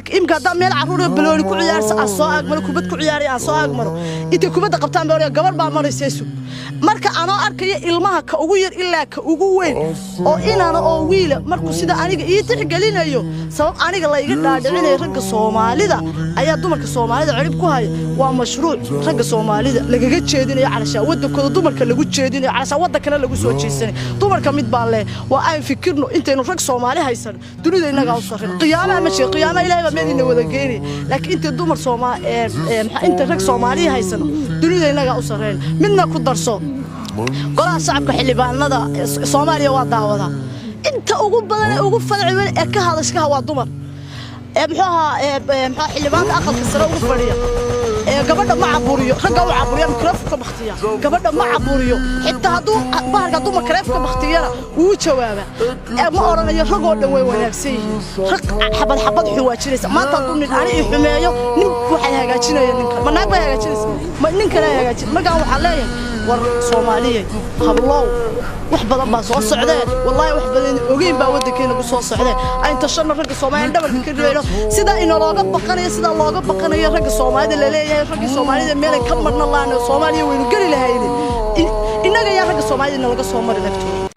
Imka haddaa meel carruur balooni ku ciyaarsa aan soo agmaro, kubad ku ciyaaray aan soo agmaro, intay kubadda qabtaan baa gabar baa maraysa sug. Marka anoo arkaya ilmaha ka ugu yar ilaa ka ugu weyn oo inana oo wiila markuu sida aniga ii tixgelinayo, sabab aniga la iga dhaadhicinayo ragga Soomaalida ayaa dumarka Soomaalida cirib ku haya, waa mashruuc ragga Soomaalida lagaga jeedinayo calashaa waddankooda, dumarka lagu jeedinayo calashaa waddankana lagu soo jeesanayo dumarka. Mid baan leh, waa aan fikirno intaynu rag Soomaali haysan dunida innagaa u sarrin. Qiyaamaha ma jiro, qiyaamaha Ilaahay baa meel ina wada geenaya, laakiin intay dumar Soomaa inta rag Soomaaliya haysano dunida innagaa u sarreyn. Midna ku darso, golaha shacabka xildhibaanada Soomaaliya waa daawadaa, inta ugu badan ee ugu fadci weyn ee ka hadashkaha waa dumar. Ee muxuu ahaa, muxuu xildhibaanka aqalka sare ugu fadhiya ee gabadha ma caburiyo, ragga u caburiya, mikrofonka baktiya, gabadha ma caburiyo. Xitaa hadduu bahalka hadduu makreefka baktiyana wuu jawaabaa, ma odhanayo ragoo dhan way wanaagsan yihiin, rag xabad xabad xuwaajinaysa. Maanta hadduu nin ani i xumeeyo, nin waxay hagaajinaya ninkan, ma naag bay hagaajinaysa, ma nin kale hagaajin. Markaan waxaan leeyahay, war Soomaaliyey, hablow, wax badan baa soo socdee, wallaahi wax badan ogeyn baa waddankeena ku soo socdee. Ayn tashanno, ragga Soomaaliya dhabarka ka riixno. Sidaa inalooga baqanayo, sidaa looga baqanayo ragga Soomaalida la leeyahay, raggii Soomaalida meelay ka marna laana Soomaaliya waynu geli lahayne, innaga yaa ragga Soomaalida nalaga soo mari lagtooda.